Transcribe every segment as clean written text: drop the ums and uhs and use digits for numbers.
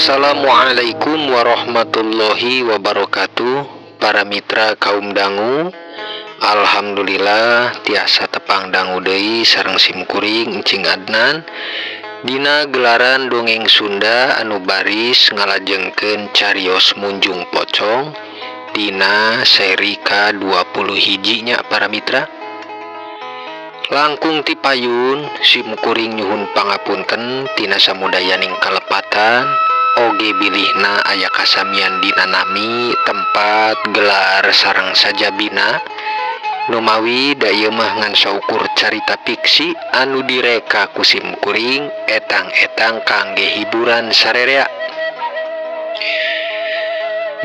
Assalamualaikum warahmatullahi wabarakatuh para mitra kaum dangu. Alhamdulillah tiasa tepang dangu deui sareng simkuring Encing Adnan Dina gelaran dongeng Sunda anu baris ngalajengkeun carios Munjung Pocong Dina seri ka-20 hijinya para mitra. Langkung ti payun simkuring nyuhun pangapunten tina samudayaning kalepatan oge bilihna aya kasamian dina nami tempat gelar sareng sajabina numawi da ieu mah ngan saukur carita fiksi anu direka ku simkuring etang-etang kangge hiburan sarerea.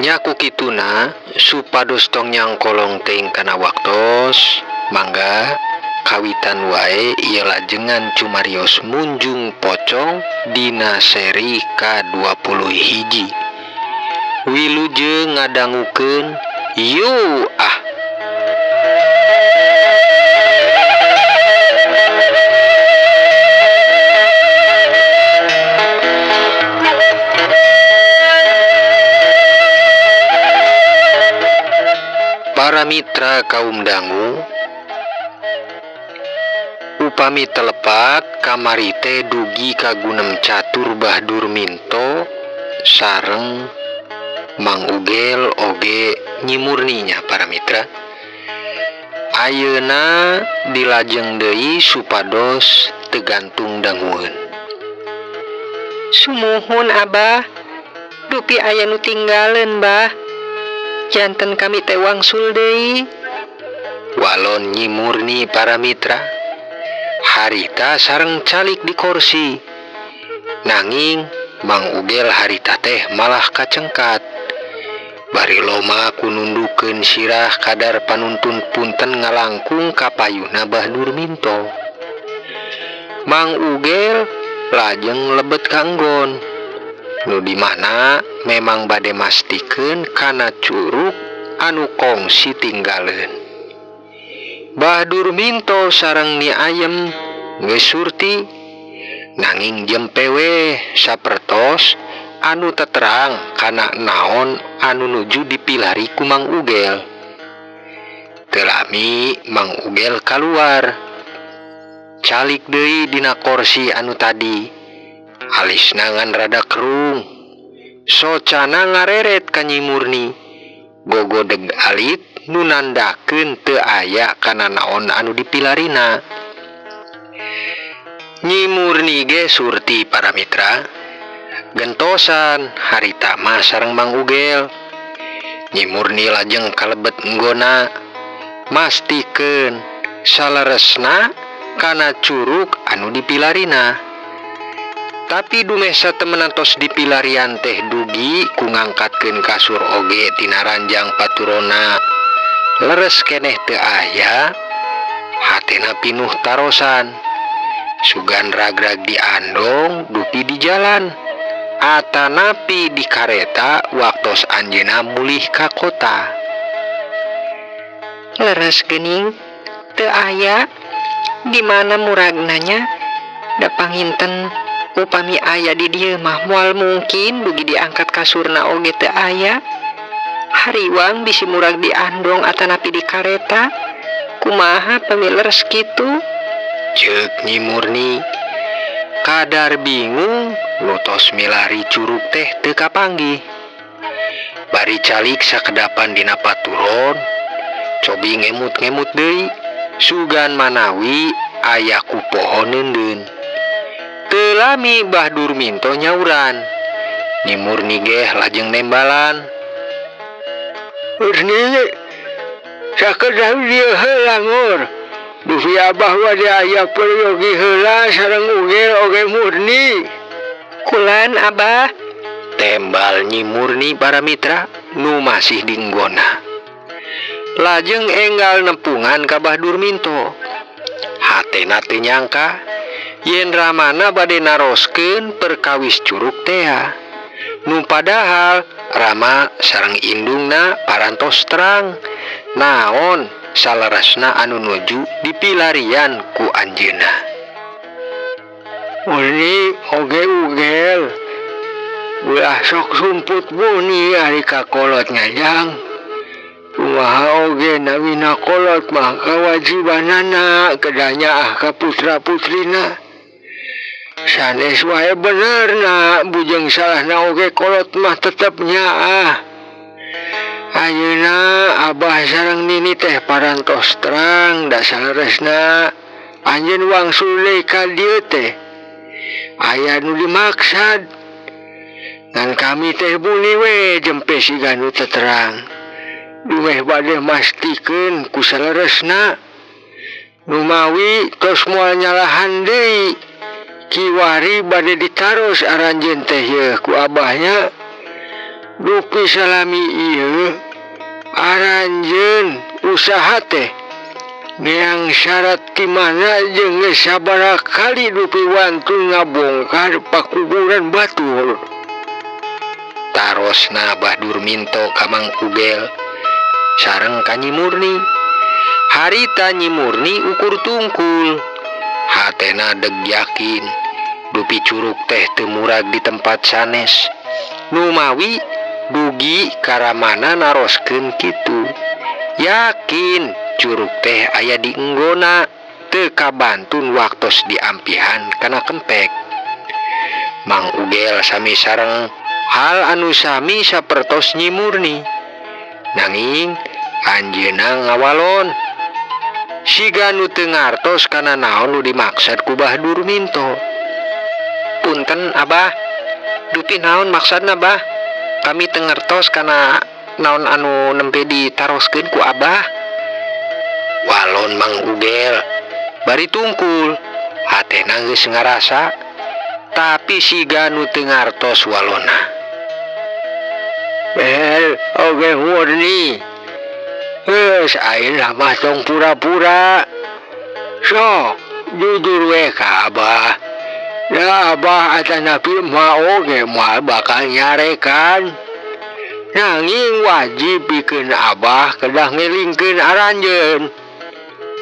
Nya ku kituna supados tong nyangkolong teuing kana waktos mangga kawitan wae ieu lajengan cumarios Munjung Pocong dina seri ka-20 hiji. Wilujeng ngadangukeun yu ah. Para mitra kaum dangu, upami telepat kamari teh dugi ka Gunem Catur Bah Durminto sareng Mang Ugel oge Nyi Murninya para mitra. Ayeuna dilajeng deui supados teu gantung dangueun. Sumuhun Abah, dupi aya nu tinggaleun Bah. Janten kami teh wangsul deui. Walon Nyi Murni para mitra. Harita sareng calik di kursi. Nanging Mang Ugel harita teh malah kacengkat. Bari loma kunundukeun sirah kadar panuntun punten ngalangkung ka payuna Bah Durminto. Mang Ugel lajeng lebet ka enggon. Nu di mana memang bade mastikeun kana curug anu kongsi tinggaleun. Bah Durminto sareng Nyi Ayem geus surti nanging jempe we sapertos anu teterang kana naon anu nuju dipilari ku Mang Ugel. Teu lami Mang Ugel kaluar. Calik deui dina korsi anu tadi. Alisna ngan rada kerung. Socana ngareret ka Nyi Murni. Gogodeg alit nu nandakeun teu aya kana naon anu dipilarina. Nyi Murni ge surti para mitra. Gentosan harita mah sareng Mang Ugel. Nyi Murni lajeng kalebet enggona mastikeun saleresna kana curug anu dipilarina. Tapi dumeh satemenan tos dipilarian teh dugi ku ngangkatkeun kasur oge tina ranjang paturona. Leres keneh teu aya, hatena pinuh tarosan. Sugan ragrag diandong dupi di jalan. Atanapi di kareta waktos anjeunna mulih ka kota. Leres geuning teu aya di mana muragnanya da panginten upami aya di dieu mah moal mungkin dugi diangkat kasurna oge teu aya. Hariwang bisi murag diandong atanapi di kareta. Kumaha pami leres kitu? Ceuk Nyi Murni. Kadar bingung nutos milari curug teh teu kapanggih. Bari calik sakedapan dina paturon, cobi ngemut-ngemut deui, sugan manawi aya ku poho neundeun. Teu lami Bah Durminto nyauran. Nyi Murni geh lajeng nembalan. Murni, sakedap dieu heula ngur. Dupi Abah bade aya peryogi heula sareng Ugel oge Murni. Kulan Abah. Tembal Nyi Murni para mitra nu masih dinggona. Lajeng enggal nempungan ka Bah Durminto. Hatena teu nyangka yen ramana bade naroskeun perkawis curug tea. Nu padahal Rama sareng indungna parantos terang naon saleresna anu nuju dipilarian ku anjeunna. Murni oge Ugel. Ulah sok sumput buni ari ka kolot nya Jang. Kumaha oge namina kolot mah kawajibanana kedah nyaah ka putra putrina. Sanes wae bener na bujeng salahna oge kolot mah tetep nyaah. Ayeuna Abah sareng Nini teh parantos terang da saleresna anjeun wangsul deui ka dieu teh aya nu dimaksad. Ngan kami teh buni we jempe siga nu teu terang. Dumeh bade mastikeun ku saleresna. Numawi tos moal nyalahan deui. Kiwari bade ditaros aranjeun teh yeuh ku Abahnya. Dupi salami ieu aranjeun usaha teh neang syarat ti mana jeung geus sabaraha kali dupi wantun ngabongkar pakuburan batur. Tarosna Bah Durminto ka Mang Ugel sareng ka Nyi Murni. Harita Nyi Murni ukur tungkul. Hatena deg yakin dupi curug teh teu murag di tempat sanes. Numawi dugi karamana naroskeun kitu. Yakin curug teh aya di enggona teu kabantun waktos diampihan kana kempek. Mang Ugel sami sareng hal anu sami sapertos Nyi Murni. Nanging anjeunna ngawalon siga nu teu ngartos kana naon nu dimaksad ku Bah Durminto. Punten Abah, dupi naon maksudna Bah? Kami teu ngertos kana naon anu nembe ditaroskeun ku Abah. Walon Mang Ugel bari tungkul, hatena geus ngarasa tapi siga nu teu ngartos walona. Oge murni. Geus ayeuna mah tong pura-pura. Sok jujur we ka Abah. Da Abah atanapi mah oge moal bakal nyarekan. Nanging wajib pikeun Abah kedah ngelingkeun aranjeun.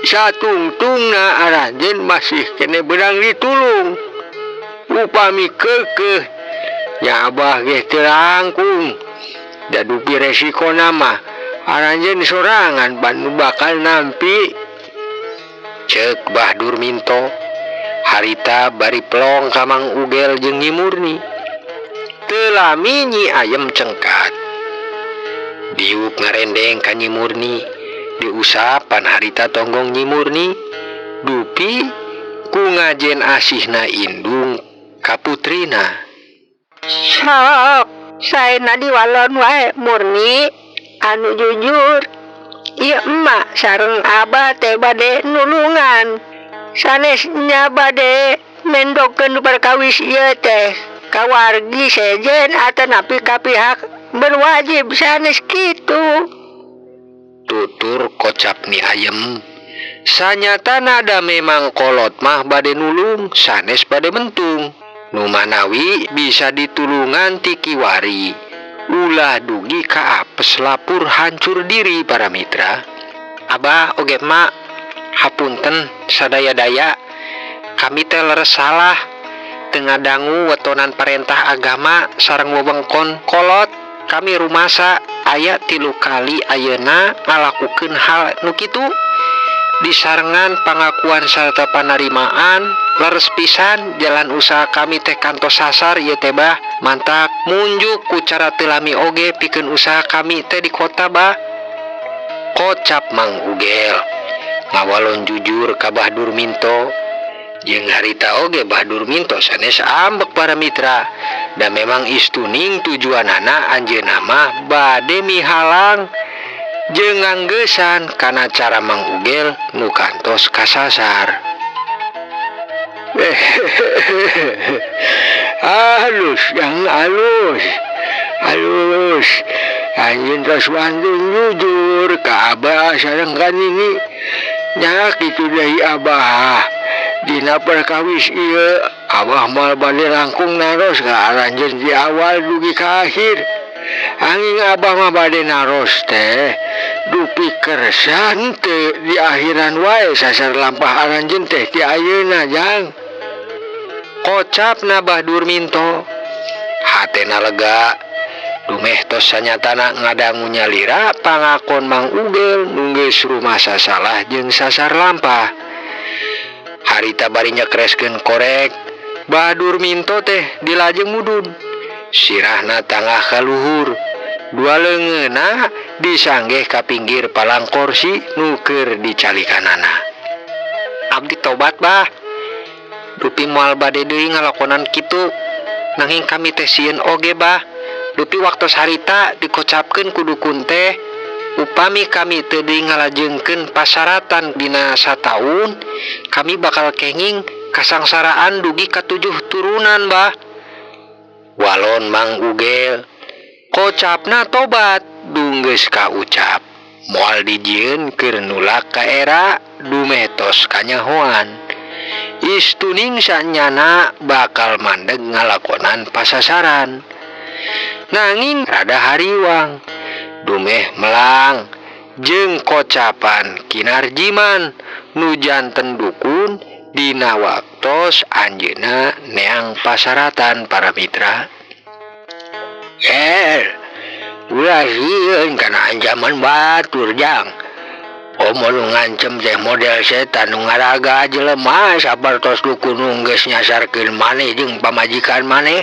Satungtungna aranjeun masih kene beunang ditulung. Upami keukeuh nya Abah ge teu langkung. Da dupi resikona mah aranjeun sorangan pan nu bakal nampi. Ceuk Bah Durminto harita bari plong ka Mang Ugel jeung Nyi Murni. Teu lami Nyi Ayem cengkat. Diuk ngarendeng ka Nyi Murni, diusapan harita tonggong Nyi Murni. Dupi ku ngajen asihna indung ka putrina. Sok, saena diwalon wae Murni anu jujur. Ieu emak sareng Abah teh bade nulungan. Sanes nya bade mendokeun perkawis ieu teh ka wargi sejen atanapi ka pihak berwajib sanes kitu. Tutur kocap Nyi Ayem. Sanyatana da memang kolot mah bade nulung sanes bade mentung. Nu manawi bisa ditulungan ti kiwari. Ulah dugi ka apes lapur hancur diri para mitra. Abah oge mak hapunten sadaya-daya kami teh leres salah teu ngadangu wetonan parentah agama sareng wewengkon kolot. Kami rumasa aya 3 kali ayeuna ngalakukeun hal nu kitu. Disarengan pangakuan sarta panarimaan leres pisan jalan usaha kami teh kantos sasar ieu teh bah. Mantak munjuk ku cara teu lami oge pikeun usaha kami teh di kota bah. Kocap Mang Ugel ngawalon jujur ka Bah Durminto. Jeung harita oge Bah Durminto sanes ambek para mitra. Da memang istuning tujuanana anjeunna mah bade mihalang jeung nganggeusan kana cara Mang Ugel nu kantos kasasar. Halus yang halus. Halus. Anjeun tos wantun jujur ka Abah sareng ka Nini. Nya kitu deui Abah. Dina perkawis ieu Abah moal bade langkung naros ka aranjeun di awal dugi ka akhir. Anging Abah mah bade naros teh dupi kersan teu di akhiran wae sasar lampah aranjeun teh ti ayeuna Jang. Kocapna Bah Durminto. Hatena lega dumeh tos sanyatana ngadangu nyalira pangakon Mang Ugel nu geus rumasa salah jeung sasar lampah. Harita bari nyekreskeun korek, Bah Durminto teh dilajeng mudun. Sirahna tangah ka luhur. Dua leungeunna disanggeh ka pinggir palang korsi nu keur dicalikanana. Abdi tobat bah. Dupi moal bade deui ngalakonan kitu. Nanging kami teh sieun oge bah. Dupi waktos harita dikocapkeun ku dukun teh upami kami teu deui ngalajengkeun pasaratan dina sataun, kami bakal kenging kasangsaraan dugi ka 7 turunan bah. Walon Mang Ugel kocapna tobat dunggeus kaucap. Moal dijieun keur nulak ka era dumeh tos kanyahoan. Istuning sanyana bakal mandeg ngalakonan pasasaran. Nanging rada hariwang dumeh melang jeung kocapan Kinarjiman nu janten dukun dina waktos anjeunna neang pasaratan para mitra. Ulah sieun kana ancaman batur jang. Komo nu ngancem teh model setan nu ngaraga jelema sapertos dukun nu geus nyasarkeun maneh jeung pamajikan maneh.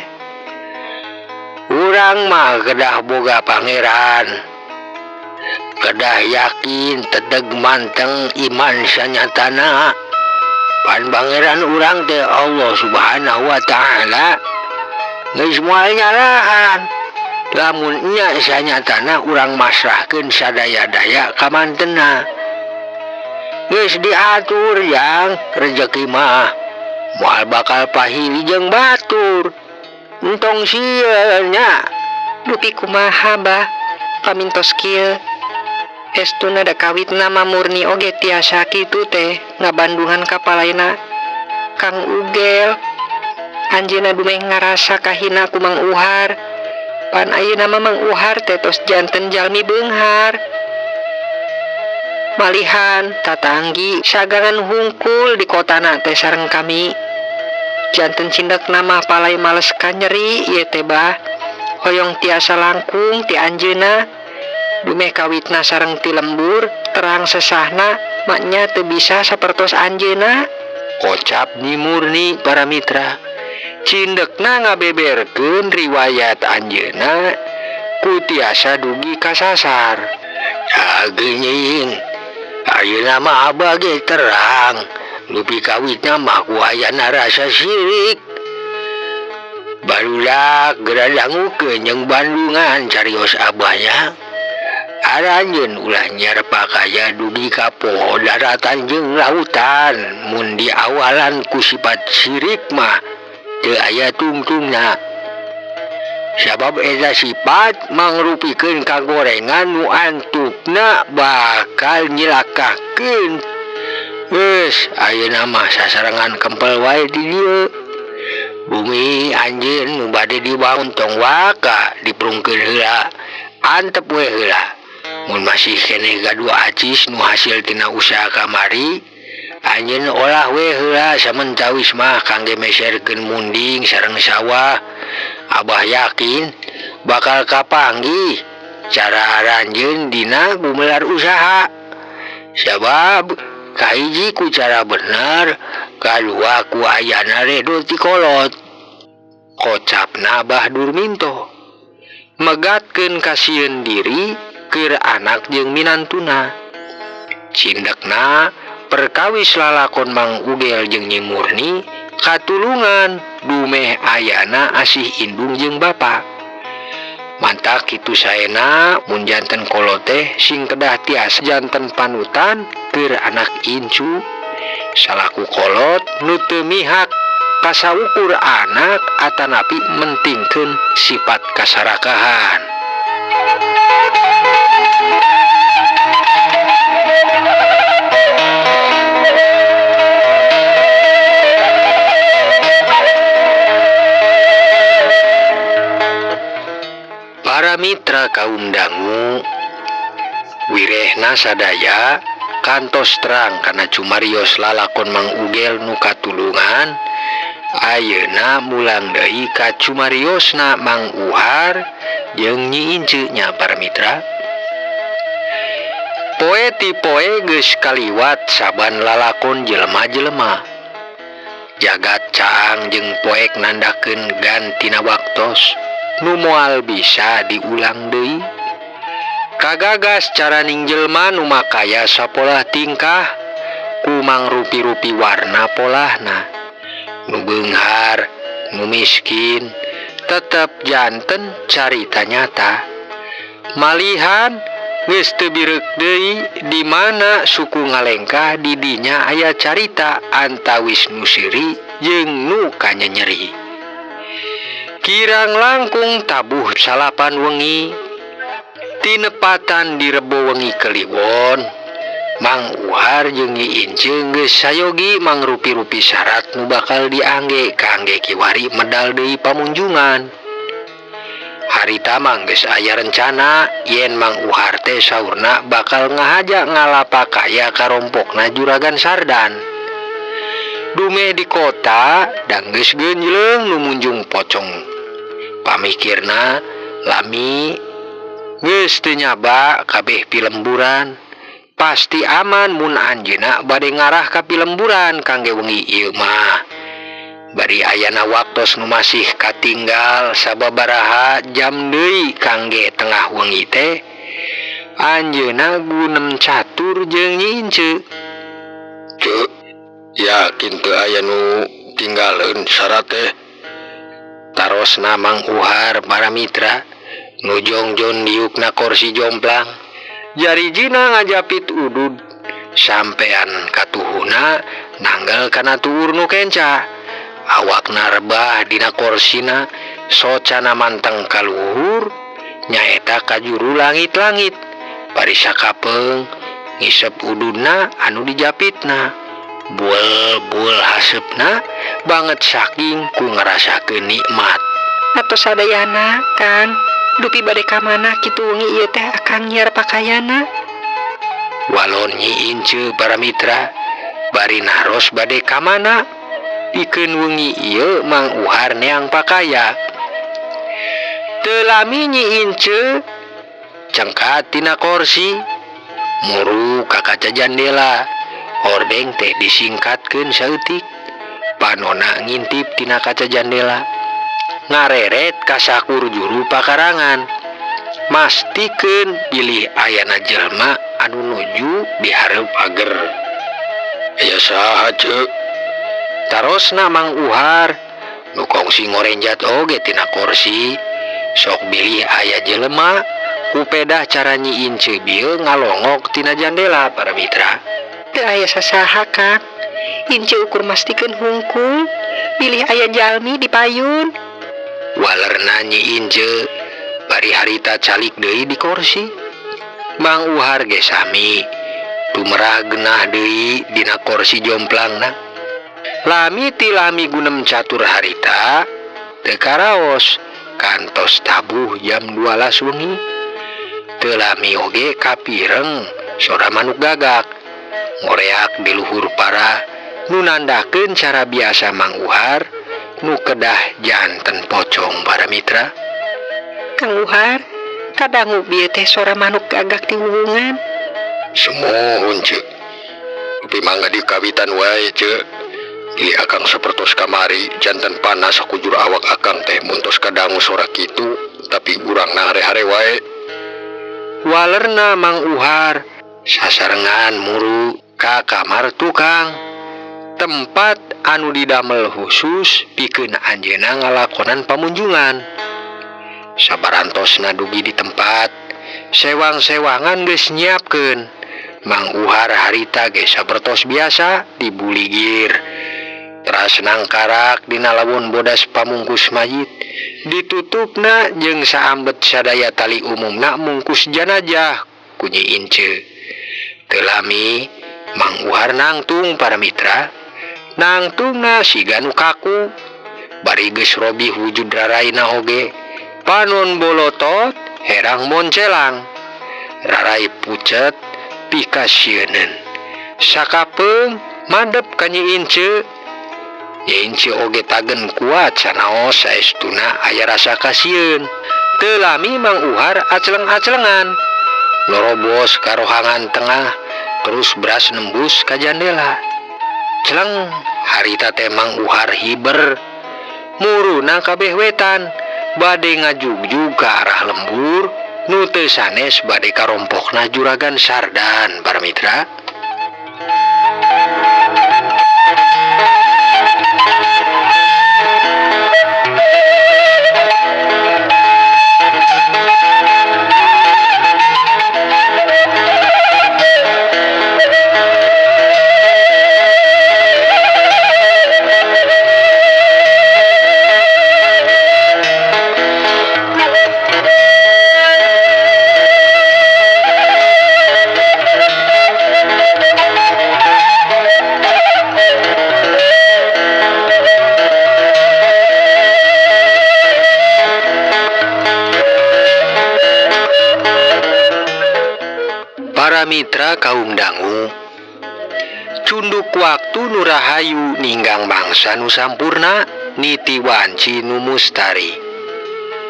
Urang mah kedah boga pangeran. Kedah yakin teteg manteng iman sanyatana. Pan pangeran urang teh Allah Subhanahu wa taala. Geus moal nyalahan. Lamun nya sanyatana urang masrahkeun sadaya-daya ka mantena. Geus diatur jang rejeki mah moal bakal pahili jeung batur. Entong sieun nya. Dupi kumaha bah pamintos kieu. Estuna da kawitna mah murni oge tiasa kitu teh ngabandungan ka palaena Kang Ugel. Anjeunna dumeh ngarasa kahina ku Mang Uhar. Pan ayeuna mah Mang Uhar teh tos janten jalmi beunghar. Malihan tatanggi sagangan hungkul di kotana teh sareng kami. Janten cindekna mah palai males kanyeri ieu teh bah. Hoyong tiasa langkung ti anjeunna. Dumeh kawitna sareng ti lembur terang sesahna maknya teu bisa sapertos anjeunna. Kocap Nyi Murni para mitra. Cindekna ngabeberkeun riwayat anjeunna ku tiasa dugi kasasar. Geuning ayeuna mah abah ge terang. Dupi kawitna mah ku ayana rasa sirik. Barudak geura dangukeun jeung Bandungan carios abahnya. Aranjeun ulah nyarpa kaya dugi ka poho daratan jeung lautan. Mun diawalan ku sifat sirik mah teu aya tungtungna. Sabab eta sifat mangrupikeun kagorengan nu antupna bakal nyilakakeun. Geus ayeuna mah sasarengan kempel wae di dieu. Bumi anjeun nu bade dibangun tong waka diprungkeun heula. Antep we heula. Mun masih keneh gaduh acis nu hasil tina usaha kamari, anjeun olah we heula samentawis mah kangge meserkeun munding sareng sawah. Abah yakin bakal kapanggih cara aranjeun dina gumelar usaha. Sabab kahiji ku cara bener, kadua ku ayana redo ti kolot. Kocapna Abah Durminto megatkeun kasieun diri keur anak jeung minantuna. Cindekna perkawis lalakon Mang Ugel jeung Nyi Murni katulungan dumeh ayana asih indung jeung bapa. Mantak kitu saena mun janten kolot teh sing kedah tiasa janten panutan keur anak incu. Salaku kolot nu teu mihak kasaukur anak atanapi mentingkeun sifat kasarakahan. Para mitra kaum dangu, wirehna sadaya kantos terang kana cumarios lalakon Mang Ugel nu katulungan Ayeuna mulang deui ka cumariosna Mang Uhar jeung Nyi Ince nya para mitra. Poe ti poe geus kaliwat saban lalakon jelema-jelema. Jagat caang jeung poek nandakeun gantina waktos nu moal bisa diulang deui. Kagagas caraning jelema nu makaya sapolah tingkah ku mangrupi-rupi warna polahna. Nu beunghar, nu miskin, tetep janten carita nyata. Malihan geus teu bireuk deui di mana suku ngalengkah di dinya aya carita antawis nu seuri jeung nu kanyenyeri. Kirang langkung tabuh salapan wengi tinepatan di Rebo wengi Kliwon. Mang Uhar jeung Nyi Ince geus sayogi mangrupi-rupi syarat nu bakal diangge kangge kiwari medal deui pamunjungan. Harita mah geus aya rencana yen Mang Uhar teh saurna bakal ngahaja ngalapakaya karompokna Juragan Sardan. Dumeh di kota dan geus geunjleung nu munjung pocong. Pamikirna lami geus teu nyaba kabeh pilemburan. Pasti aman mun anjeunna bade ngarah ka pilemburan kangge wengi ieu mah. Bari ayana waktos nu masih katinggal sababaraha jam deui kangge tengah wengi teh anjeunna gunem catur jeung Nyi Ince. Ceu, yakin teu aya nu tinggaleun syarat teh? Tarosna Mang Uhar para mitra nu jongjon diukna korsi jomplang. Jarijina ngajapit udud sampean katuhuna nanggal kana tuur nu kenca. Awakna rebah dina korsina socana manteng kaluhur nyaeta kajuru langit-langit. Bari sakapeung ngisep ududna anu dijapitna. Buel-buel haseupna banget saking ku ngarasakeun nikmat. Atos sadayana kan dupi bade ka mana kitu wengi ieu teh akang nyiar pakayana. Walon Nyi Ince para mitra bari naros bade ka mana pikeun wengi ieu Mang Uhar neang pakaya. Teu lami Nyi Ince cengkat tina korsi muru ka kaca jandela. Hordeng teh disingkatkeun saeutik. Panona ngintip tina kaca jandela. Ngareret ka sakur juru pakarangan. Mastikeun bilih ayana jelema anu nuju dihareup ager. Aya saha ceu? Tarosna Mang Uhar nu kongsi ngorenjat oge tina korsi. Sok bilih aya jelema ku pedah cara Nyi Ince bieu ngalongok tina jandela para mitra. Teu aya sasaha Kang. Ince ukur mastikeun hungkul bilih aya jalmi di payun. Walerna Nyi Ince bari harita calik deui di korsi. Mang Uhar ge sami tumerah genah deui dina korsi jomplangna. Lami ti lami gunem catur harita teu karaos kantos tabuh jam 12 wengi. Teu lami oge kapireng sora manuk gagak ngoreak di luhur para nu nandakeun cara biasa Mang Uhar nu kedah janten pocong para mitra. Kang Uhar, kadangu bieu teh sora manuk gagak di hubungan. Sumuhun ceu. Dupi mangga dikawitan wae ceu. Bilih akang sapertos kamari janten panas sakujur awak akang teh muntos kadangu sora kitu, tapi urang hare-hare wae. Walerna Mang Uhar sasarengan muru ka kamar tukang. Tempat anu didamel khusus pikeun anjeunna ngalakonan pamunjungan. Sabarantosna dugi di tempat, sewang-sewangan geus nyiapkeun. Mang Uhar harita ge sapertos biasa dibuligir. Teras nangkarak dina lawon bodas pamungkus mayit, ditutupna jeung saambet sadaya tali umumna mungkus janajah ku Nyi Ince. Teu lami Mang Uhar nangtung para mitra. Nangtungna siga nu kaku. Bari geus robih wujud raraina oge. Panon bolotot herang moncelang. Rarai pucet pikasieuneun. Sakapeung madep ka Nyi Ince. Inci oge tagen kuat sanaos saestuna aya rasa kasieun. Teu lami Mang Uhar acleng-aclengan. Norobos ka rohangan tengah terus beras nembus ka jandela. Celeng harita teh Mang Uhar hiber. Muruna kabeh wetan bade ngajugjug ka arah lembur nu teu sanes bade karompokna Juragan Sardan para mitra. Para mitra kaum dangu, cunduk waktu nu rahayu ninggang bangsa nu sampurna niti wanci nu mustari.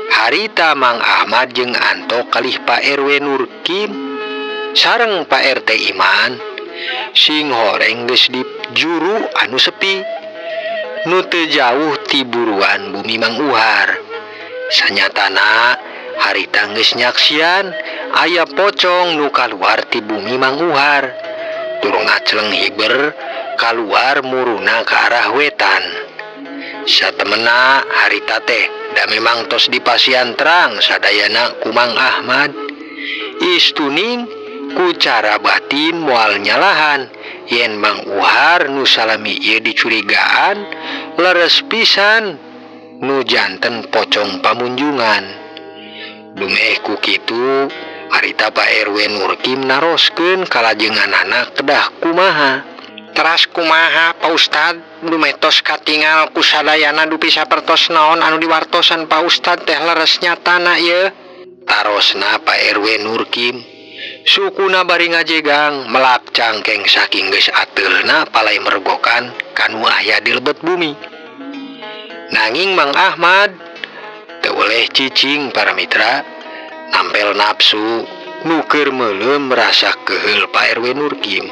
Harita Mang Ahmad jeung Anto kalih Pak RW Nurkim sareng Pak RT Iman sing horeng geus di juru anu sepi nu teu jauh ti buruan bumi Mang Uhar. Sanyatana harita geus nyaksian aya pocong nu kaluar ti bumi Mang Uhar. Tur ngacleng hiber kaluar muruna ka arah wetan. Satemena harita teh da memang tos dipasian terang sadayana ku Mang Ahmad. Istuning ku cara batin moal nyalahan yen Mang Uhar nu salami ieu dicurigaan leres pisan nu janten pocong pamunjungan. Dumeh ku kitu harita Pak RW Nurkim naroskeun kalajenganana kedah kumaha. Teras kumaha Pak Ustad, dumeh tos katingal ku sadayana dupi sapertos naon anu diwartosan Pak Ustad teh leres nyatana ieu. Tarosna Pak RW Nurkim sukuna bari ngajegang melak cangkeng saking geus ateulna palai mergokan kanu aya di lebet bumi. Nanging Mang Ahmad teu weleh cicing para mitra, nampel nafsu nu keur meuleum merasa keheul Pak RW Nurkim.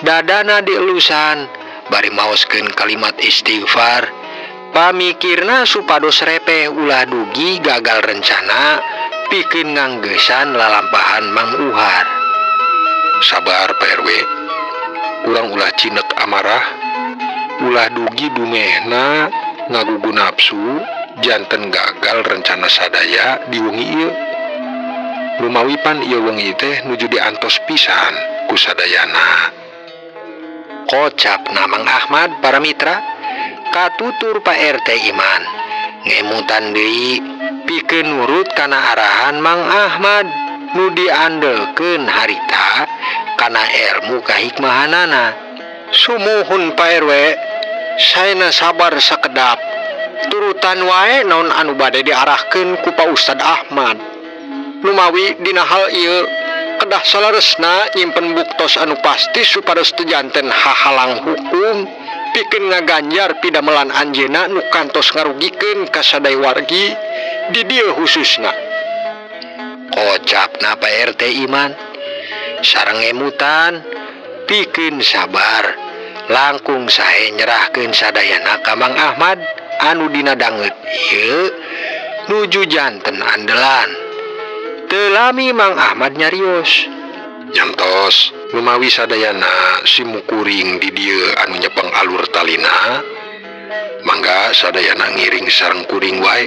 Dadana dielusan bari maoskeun kalimat istighfar, pamikirna supados repeh ulah dugi gagal rencana pikeun nganggeusan lalampahan Mang Uhar. Sabar Pak RW, urang ulah cinek amarah, ulah dugi dumehna ngagugu nafsu janten gagal rencana sadaya di wengi ieu. Lumawi pan ieu wengi teh nuju diantos pisan ku sadayana. Kocap Mang Ahmad para mitra katutur Pak RT Iman ngemutan deui pikeun nurut kana arahan Mang Ahmad nu diandelkeun harita kana ilmu kahikmahanana. Sumuhun Pak RW, saena sabar sakedap. Turutan wae naon anu bade diarahkeun ku Pak Ustad Ahmad. Lumawi dina hal ieu kedah saleresna nyimpen buktos anu pasti supados teu janten hahalang hukum pikeun ngaganjar pidamelan anjeunna nu kantos ngarugikeun ka sadaya wargi di dieu khususna. Kocapna Pak RT Iman sareng ngemutan pikeun sabar langkung sae nyerahkeun sadayana ka Mang Ahmad anu dina danget ieu nuju janten andelan. Teu lami Mang Ahmad nyarios. Nyantos lumawi sadayana simukuring di dieu anu nyepeng alur talina, mangga sadayana ngiring sareng kuring wae.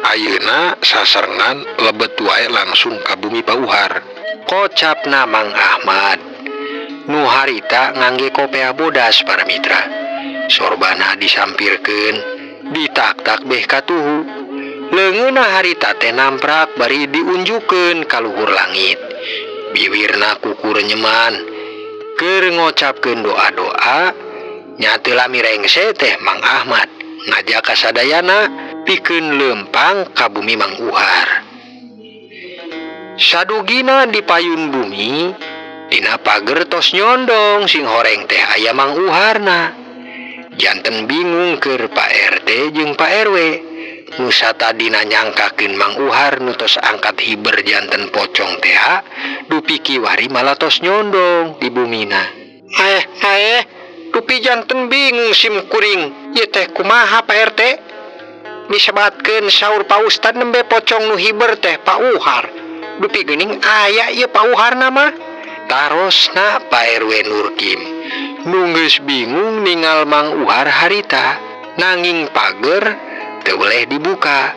Ayeuna sasarengan lebet wae langsung ka bumi Pak Uhar. Kocapna Mang Ahmad nu harita ngangge kopea bodas para mitra. Sorbana disampirkeun ditak-tak beh katuhu. Leungeunna harita teh namprak bari diunjukeun ka luhur langit. Biwirna kukur nyeman keur ngocapkeun doa-doa. Nya teu lami rengse teh Mang Ahmad ngajak ka sadayana pikeun leumpang ka bumi Mang Uhar. Sadugina di payun bumi dina pager tos nyondong sing horeng teh aya Mang Uharna. Janten bingung keur Pak RT jeung Pak RW. Nu satadina nyangkakeun Mang Uhar nu tos angkat hiber janten pocong teh dupi kiwari malah tos nyondong di bumina. Aeh aeh dupi janten bingung sim kuring ieu teh kumaha Pak RT? Disebatkeun saur Pak Ustad nembe pocong nu hiber teh Pak Uhar. Dupi geuning aya ieu Pak Uhar nama. Tarosna Pak RW Nurkim nu geus bingung ningal Mang Uhar harita nanging pager teu boleh dibuka.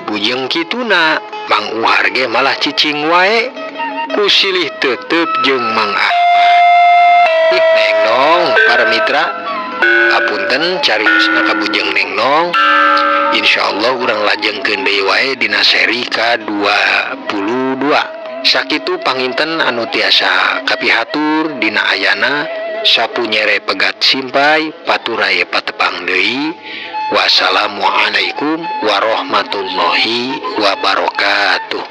Bujeng kituna Mang Uhar ge malah cicing wae ku silih tetep jeung Mang Ahmad. Ih neng nong para mitra, apunten cariosna ka bujeng neng nong. Insyaallah urang lajengkeun deui wae dina seri ka-22. Sakitu panginten anu tiasa kapihatur dina ayana sapu nyere pegat simpai paturaye patepang deui. Wassalamualaikum warahmatullahi wabarakatuh.